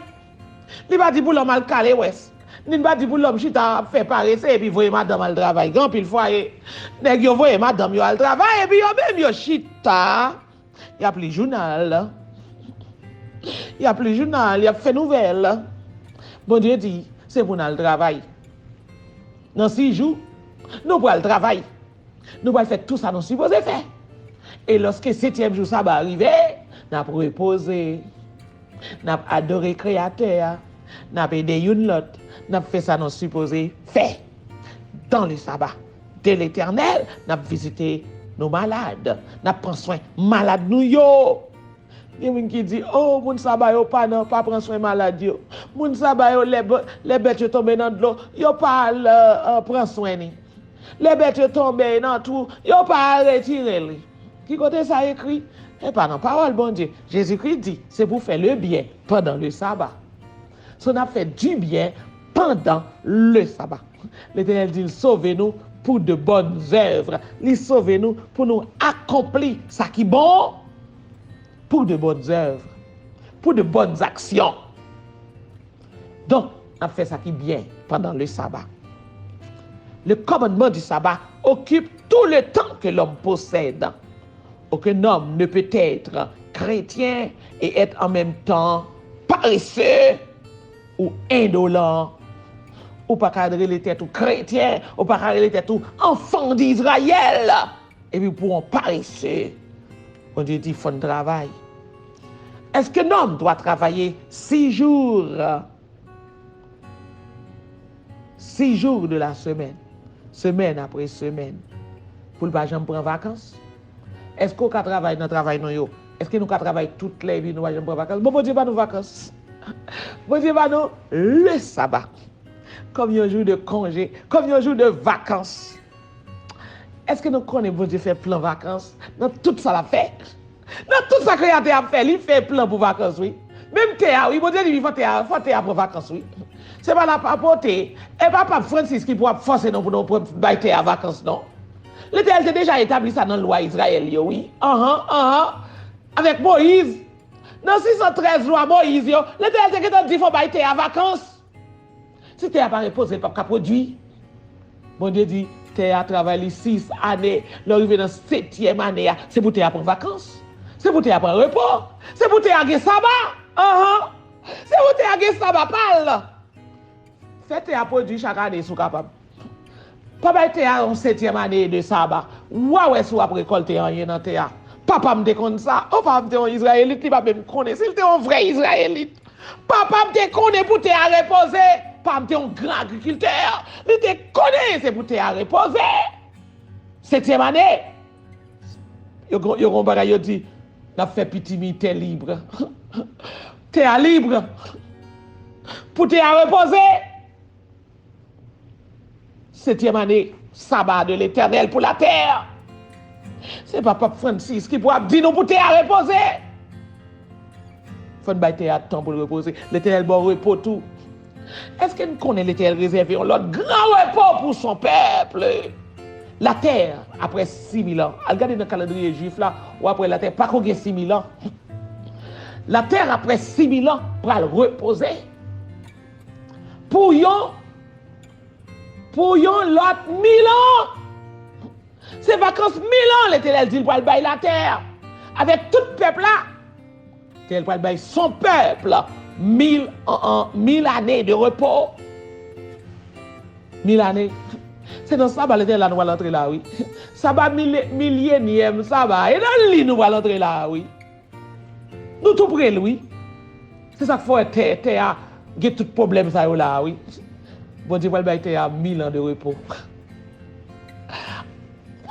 Li pa di pou lòm al kale wès. Li pa di pou lòm chita ap fè parese epi voye madanm al travay. Gen anpil fwaye, nèg yo voye madanm yo al travay epi yo menm yo chita. Y ap li jounal. Y ap li jounal, y ap fè nouvèl. Bondye di, se pou n al travay. Nan sis jou, nou pral travay. Nou pral fè tout sa nou sipoze fè. E lòske setyèm jou saba a rive, n ap repoze. N ap adore Kreyatè a. N ap ede youn lòt. N ap fè sa nou sipoze fè. Dans le sabbat de l'Éternel, n ap vizite nou malad. N ap pran swen malad nou yo. Gen moun ki di, "Oh, moun saba yo pa nan, pa pran swen malad yo. Moun saba yo, lè, bè- lè bèt yo tonbe nan dlo, yo pa al euh, euh, pran swen li. Lè bèt yo tonbe nan twou, yo pa al retire li." Ki kote sa ekri? E pa nan pawòl Bondye. Jezikri di, se pou fè le byen pandan le saba. So, n ap fè dibyen pandan le saba. Letènèl di l sove nou pou de bonnes œuvres. Li sove nou pou nou akonpli sa ki bon, pour de bonnes œuvres, pour de bonnes actions. Donk, n ap fè sa ki byen pandan le sabbat. Le commandement du sabbat occupe tout le temps que l'homme possède. Aucun homme ne peut être chrétien et être en même temps paresseux ou indolent. Ou pa ka rele tèt ou kretyen, ou pa ka rele tèt ou enfant d'Israël, epi pou w parese. Bondye di, fò n travay. Est-ce qu'un homme doit travailler six jours? Six jours de la semaine. Semèn apre semèn. Pou l pa janm pran vakans? Èske w ka travay nan travay nou yo? Èske nou ka travay tout lè epi nou pa janm pran vakans? Bon, Bondye ba nou vakans. Bondye ba nou le sabbat. Kòm yon jou de konje, kòm yon jou de vakans. Èske nou konnen Bondye fè plan vakans nan tout sa l ap fè? Nan tout sa Kreyatè a ap fè, li fè plan pou vakans, wi. Menm tè a, wi, Bondye di, wi, fò tè a, fò tè a pran vakans, wi. Se pa l ap papote. E pa Pap Francis ki pou ap fòse nou pou nou pran bay tè a vakans, non. Letènèl te deja etabli sa nan lwa Izrayèl yo, wi. Anhan, anhan. Avèk Moyiz. Nan sis san trèz lwa Moyiz yo, Letènèl te gentan di fò bay tè a vakans. Si tè a pa repoze, l p ap ka pwodui. Bondye di, tè a travay li sis ane. Lè w rive nan setyèm ane a, se pou tè a pran vakans. Se pou tè a pran repo. Se pou tè a gen saba. Anhan. Se pou tè a gen saba pa l. Fè tè a pwodui chak ane si w kapab. Pa bay tè a yon setyèm ane de saba. W a wè si w ap rekòlte anyen nan tè a. Papa m te konn sa. O, papa m te yon Izrayelit, li pa menm konnen. Si l te yon vrè Izrayelit, papa m te konnen pou tè a repoze. Papa m te yon gran agrikiltè. Li te konnen se pou tè a repoze. Setyèm ane. Yo gon, yo gon bagay yo di, n ap fè pitimi tè lib. Tè a lib. Pou tè a repoze. Setyèm ane, saba de Letènèl pou latè. Se pa Pap Francis ki pou ap di nou pou tè a repoze. Fò n bay tè a tan pou l repoze. Letènèl ba w repo tou. Èske n konnen Letènèl rezève yon lòt gran repo pou son pèp? Latè, apre sis mil an, al gade nan kalandriye jwif la, w ap wè latè pa ko gen sis mil an. Latè, apre sis mil an, pral repoze pou yon, pou yon lòt mil an. Se vakans mil an Letènèl di l pral bay latè avèk tout pèp la. Letènèl pral bay son pèp mil an, an, mil ane de repo. Mil ane. Se nan saba Letènèl la nou pral antre la, wi. Saba mil, milyenyèm saba. E nan li nou pral antre la, wi. Nou tou pre l, wi. Se sa k fè w wè tè, tè a gen tout pwoblèm sa yo la a, wi. Bondye pral bay tè a mil an de repo.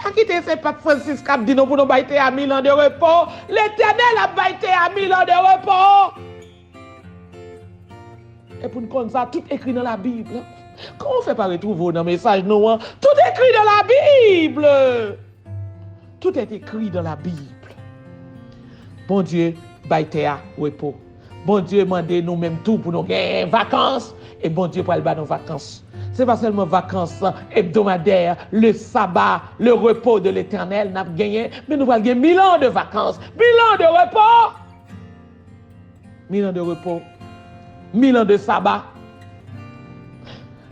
Pa kite se Pap Francis k ap di nou pou nou bay tè a mil an de repo. Letènèl ap bay tè a mil an de repo. E pou n konn sa, tout ekri nan Labib. Kòman w fè pa retwouve w nan mesaj nou an? Tout ekri nan Labib! Tout est écrit dans la Bible. Bondye bay tè a repo. Bondye mande nou menm tou pou nou gen vakans, e Bondye pral ba nou vakans. Se pa sèlman vakans ebdomadè, le saba, le repo de Letènèl n ap genyen, men nou pral gen mil an de vakans, mil an de repo. Mil an de repo, mil an de saba.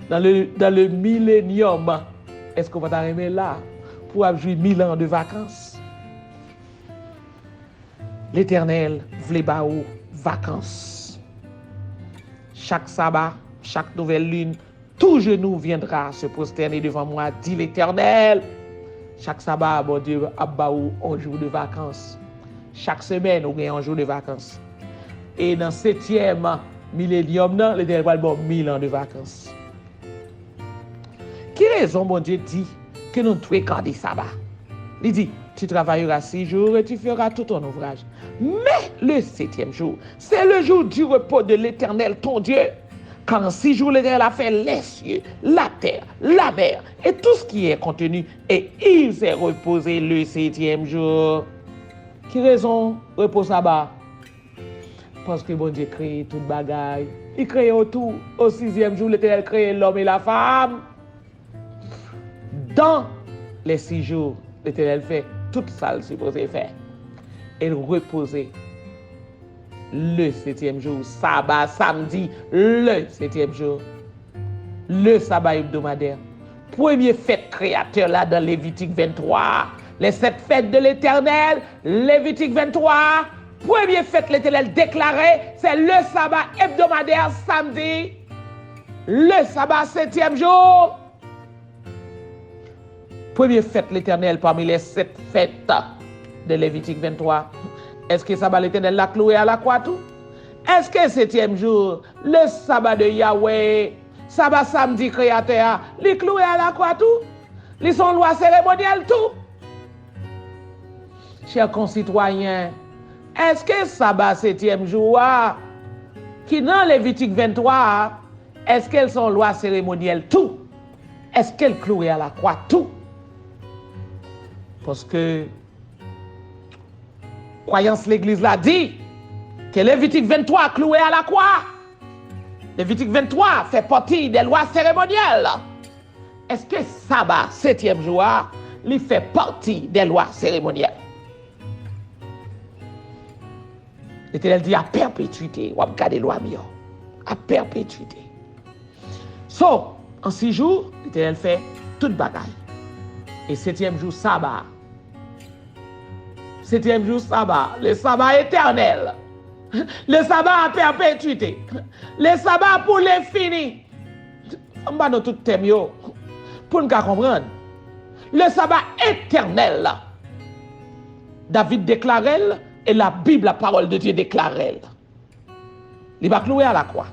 Dans le, dans le millénium, èske w pa ta renmen la pou w ap jwi mil an de vakans? Letènèl vle ba ou vakans. Chak saba, chak nouvèl lin, tout genou viendra se prosterner devant moi, dit l'Éternel. Chak saba, Bondye ap ba ou yon jou de vakans. Chak semèn, ou gen yon jou de vakans. E nan setyèm millennium nan, Letènèl pral ba w mil an de vakans. Ki rezon Bondye di ke nou dwe gade saba? Li di, tu travailleras six jours et tu feras tout ton ouvrage. Mais le septième jour, c'est le jour du repos de l'Éternel, ton Dieu. Car en six jours, l'Éternel a fait les cieux, la terre, la mer et tout ce qui est contenu, et il s'est reposé le septième jour. Ki rezon repo saba? Paske Bondye kreye tout bagay. Li kreye w tou. Au sixième jour, l'Éternel créa l'homme et la femme. Dans les six jours, Letènèl fè tout sa l sipoze fè. E l repoze le septième jour, saba, samdi, le septième jour. Le saba ebdomadè. Premye fèt Kreyatè la dans Lévitique vingt-trois. Les sept fêtes de l'Éternel, Lévitique vingt-trois. Premye fèt Letènèl deklare, se le saba ebdomadè, samdi. Le saba, setyèm jou. Premye fèt Letènèl pami les sept fêtes de Lévitique vingt-trois. Èske saba Letènèl la klouwe a lakwa tou? Èske setyèm jou, le saba de Yahweh, saba samdi Kreyatè a, li klouwe a lakwa tou? Li se yon lwa seremonyèl tou? Chè konsitwayen, èske saba setyèm jou a, ki nan Levitik venntwa a, èske l se yon lwa seremonyèl tou? Èske l klouwe a lakwa tou? Paske kwayans legliz la di ke Levitik venntwa klouwe a lakwa. Levitik venntwa fè pati de lwa seremonyèl. Èske saba setyèm jou a, li fè pati de lwa seremonyèl? Letènèl di, à perpétuité, w ap gade lwa m yo. À perpétuité. So, an sis jou, Letènèl fè tout bagay. E setyèm jou, saba. Setyèm jou, saba. Le saba etènèl. Le saba à perpétuité. Le saba pour l'infini. Ann ba nou tout tèm yo, pou n ka konprann. Le saba etènèl la. David deklare l, e la Bib, la parole de Dieu deklare l. Li pa klouwe a lakwa.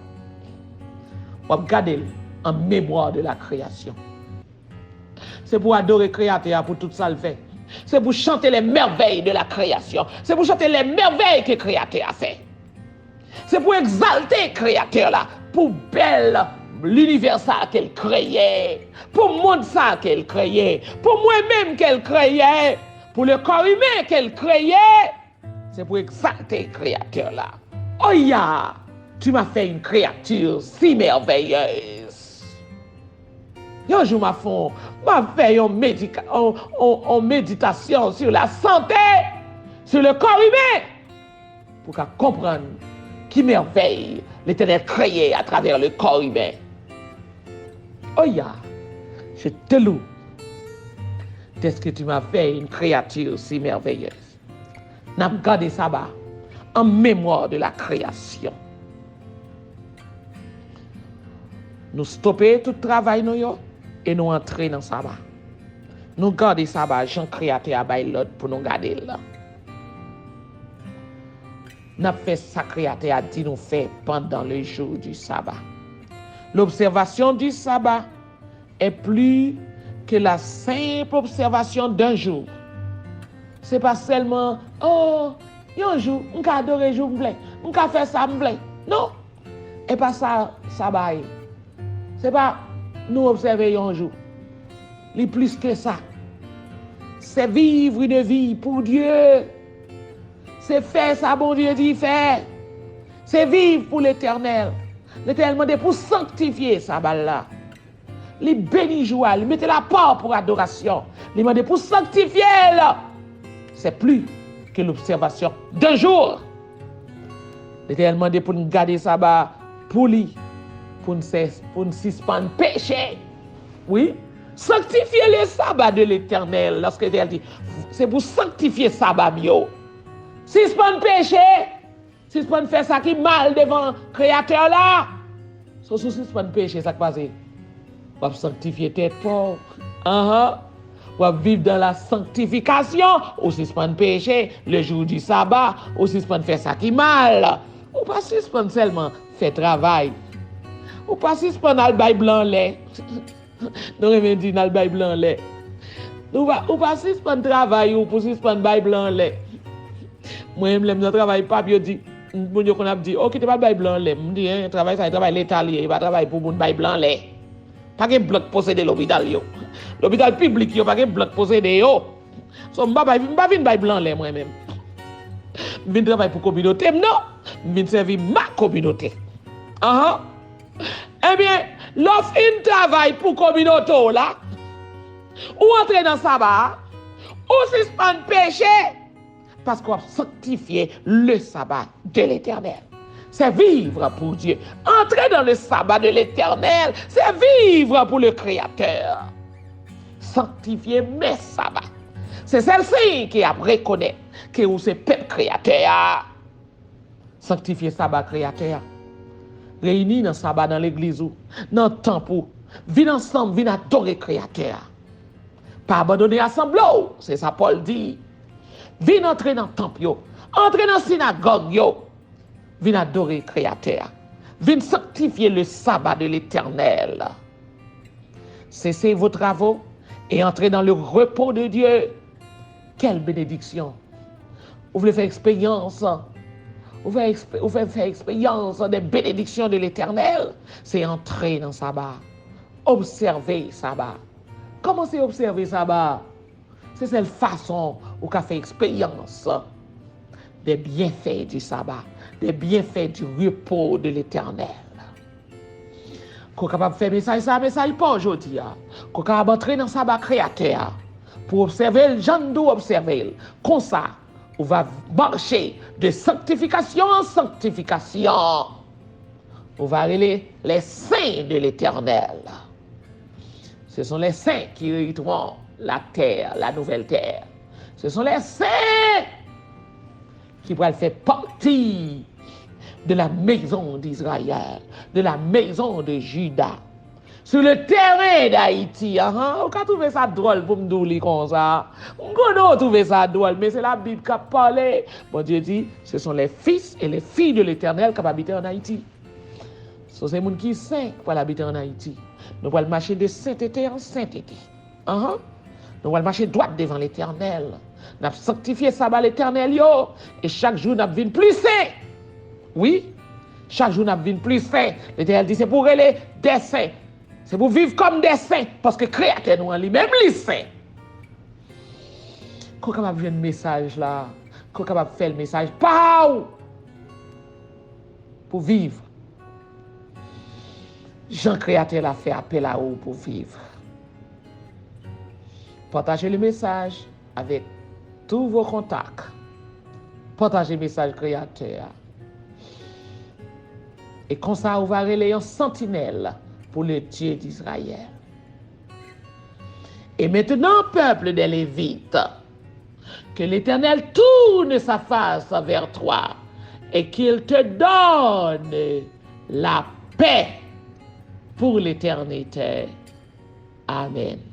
W ap gade l en mémoire de la création. Se pou adore Kreyatè a pou tout sa l fè. Se pou chante les merveilles de la création. Se pou chante les merveilles ke Kreyatè a fè. Se pou egzalte Kreyatè la, pou bèl linivè sa ke l kreye, pou mond sa ke l kreye, pou mwen menm ke l kreye, pou le corps humain ke l kreye. Se pou egzalte Kreyatè la. Oya, tu m'as fait une créature si merveilleuse. Yon jou m a fè yon, m a fè yon medika, yon, yon, yon meditasyon sur la santé, sur le corps humain, pou ka konprann ki mèvèy Letènèl kreye atravè le corps humain. Oya, je te loue, de ce que tu m'as fait une créature si merveilleuse. N ap gade Saba an memwa de la kreyasyon. Nou stope tout travay nou yo e nou antre nan Saba. Nou gade Saba jan Kreyatè a bay lòd pou nou gade l. N ap fè sa Kreyatè a di nou fè pendant le jour du sabbat. L'observation du sabbat est plus que la simple observation d'un jour. Se pa sèlman, oh, yon jou, m ka adore jou m vle, m ka fè sa m vle. Non, e pa sa Saba ye. Se pa nou obsève yon jou. Li plis ke sa. C'est vivre une vie pour Dieu. Se fè sa Bondye di fè. Se viv pou Letènèl. Letènèl mande pou sanktifye Saba l la. Li beni jou a, li mete l apa pou adorasyon. Li mande pou sanktifye l. C'est plus que l'observation d'un jour. Letènèl mande pou n gade Saba pou li, pou n sè, pou n sispann peche. Wi, sanctifiez le sabbat de l'Éternel. Lòske Letènèl di, se pou sanktifye Saba m yo. Sispann peche. Sispann fè sa ki mal devan Kreyatè la. So, si w sispann peche, sa k pase? W ap sanktifye tèt pa w. Anhan. W ap viv dans la sanctification. Ou sispann peche le jour du sabbat. Ou sispann fè sa ki mal. Ou pa sispann sèlman fè travay. Ou pa sispann al bay blan lè. Nou renmen di n al bay blan lè. Ou pa, ou pa sispann travay ou pou sispann bay blan lè. Mwen menm, lè m nan travay pa m, yo di, moun yo konn ap di, "O, kite m al bay blan lè." M di, "En, travay sa, e travay Leta li ye, e pa travay pou moun bay blan lè." Pa gen blan k posede lopital yo. Lopital piblik yo, pa gen blan k posede yo. So, m pa bay, m pa vin bay blan lè mwen menm. M vin travay pou kominote m, non. M vin sèvi ma kominote. Anhan. Ebyen, lè w fin travay pou kominote w la, ou antre nan Saba a, ou sispann peche, paske w ap sanktifye le sabbat de l'Éternel. C'est vivre pour Dieu. Entrer dans le sabbat de l'Éternel, c'est vivre pour le Créateur. Sanktifye men Saba. Se sèl siy ke y ap rekonèt ke ou se pèp Kreyatè a. Sanktifye Saba Kreyatè a. Reyini nan Saba nan legliz ou, nan tanp ou. Vin ansanm, vin adore Kreyatè a. Pa abandone asanble w, se sa Pòl di. Vin antre nan tanp yo, antre nan sinagòg yo. Vin adore Kreyatè a. Vin sanktifye le sabbat de l'Éternel. Cessez vos travaux et entrez dans le repos de Dieu. Quelle bénédiction! Ou vle fè eksperyans, ou vle ekspe- ou vle fè eksperyans de benediksyon de Letènèl, se antre nan Saba. Obsève Saba. Kòmanse obsève Saba. Se sèl fason ou ka fè eksperyans des bienfaits du sabbat, des bienfaits du repos de l'Éternel. Ke w kapab fè mesaj sa a mesaj pa w jodi a. Ke w kapab antre nan Saba Kreyatè a pou w obsève l jan l dwe obsève l. Konsa, ou va mache de sanctification en sanctification. Ou va rele les saints de l'Éternel. Ce sont les saints qui hériteront la terre, la nouvelle terre. Ce sont les saints qui pral fè pati de la maison d'Israël, de la maison de Juda. Sur le terrain d'Haïti, ahan, ou ka twouve sa dwòl pou m di w li konsa. M konnen w twouve sa dwòl, men se Labib k ap pale. Bondye di, ce sont les fils et les filles de l'Éternel k ap abite an Ayiti. So, se moun ki sen k pral abite an Ayiti. Nou pral mache de sentete an sentete. Ahan. Nou pral mache dwat devan Letènèl. N ap sanktifye saba Letènèl yo. E chak jou n ap vin pli sen. Wi. Chak jou n ap vin pli sen. Letènèl di se pou rele de sen. Se pou viv kòm de sen. Paske Kreyatè nou an li menm li sen. Ke w kapab jwenn mesaj la. Ke w kapab fè l mesaj pa w. Pou viv. Jan Kreyatè la fè apèl a ou pou viv. Partagez le message avec tous vos contacts. Partagez le message créateur. Et comme ça, vous va relever un sentinelle pour le Dieu d'Israël. Et maintenant, peuple des Lévites, que l'Éternel tourne sa face vers toi et qu'il te donne la paix pour l'éternité. Amen.